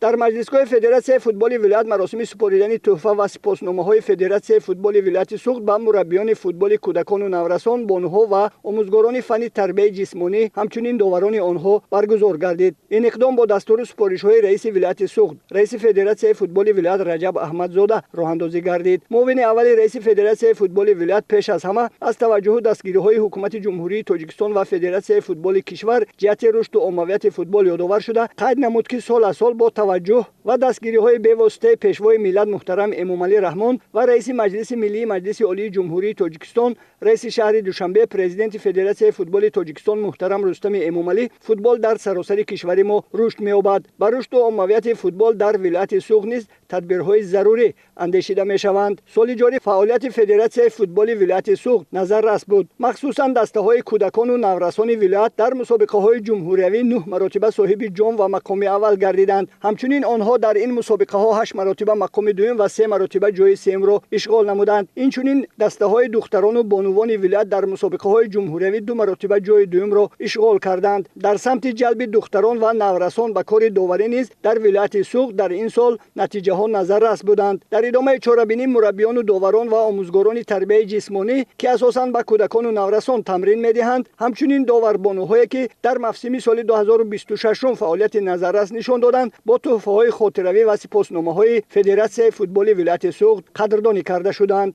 Дар маҷлисгоҳи Федератсияи футболи вилоят маросими супоридани тӯҳфа ва сипосномаҳои Федератсияи футболи вилояти Суғд ба мураббиёни футболи кӯдакону наврасон, бонуҳо ва омӯзгорони фанни тарбияи ҷисмонӣ, ҳамчунин доварони онҳо баргузор гардид. Ин иқдом бо дастуру супоришҳои раиси вилояти Суғд, раиси Федератсияи футболи вилоят Раҷаб Аҳмадзода роҳандозӣ гардид. Муовини аввали раиси Федератсияи футболи вилоят пеш аз ҳама аз таваҷҷуҳу дастгириҳои ҳукумати Ҷумҳурии Тоҷикистон ва Федератсияи футболи кишвар ҷиҳати рушду оммавияти футбол ёдовар шуда, қайд намуд, ки сол аз сол бо таваҷҷӯҳ ва дастгириҳои бевоситаи Пешвои миллат муҳтарам Эмомалӣ Раҳмон ва раиси Маҷлиси Миллии Маҷлиси Олии Ҷумҳурии Тоҷикистон, раиси шаҳри Душанбе, президенти Федератсияи футболи Тоҷикистон муҳтарам Рустами Эмомалӣ футбол дар саросари кишвари мо рушд меёбад. Ба рушду оммавияти футбол дар вилояти Суғд низ тадбирҳои зарурӣ андешида мешаванд. Соли ҷорӣ фаъолияти Федератсияи футболи вилояти Суғд назаррас буд. Махсусан дастаҳои кӯдакону наврасони вилоят дар мусобиқаҳои ҷумҳуриявӣ 9 маротиба соҳиби ҷом ва мақоми аввал гардиданд. Ҳамчунин онҳо дар ин мусобиқаҳо 8 маротиба мақоми дуюм ва 3 маротиба ҷои сеюмро ишғол намуданд. Инчунин дастаҳои духтарону бонувони вилоят дар мусобиқаҳои ҷумҳуриявӣ 2 маротиба ҷои дуюмро ишғол карданд. Дар самти ҷалби духтарон ва наврасон ба кори доварӣ низ дар вилояти Суғд дар ин сол натиҷаҳо назаррас буданд. Дар идомаи чорабинӣ мураббиёну доварон ва омӯзгорони тарбияи ҷисмонӣ, ки асосан ба кӯдакону наврасон тамрин медиҳанд, ҳамчунин доварбонуҳое, ки дар мавсими соли 2026 фаъолияти назаррас нишон доданд, бо тӯҳфаҳои хотиравӣ ва сипосномаҳои Федератсияи футболи вилояти Суғд қадрдонӣ карда шуданд.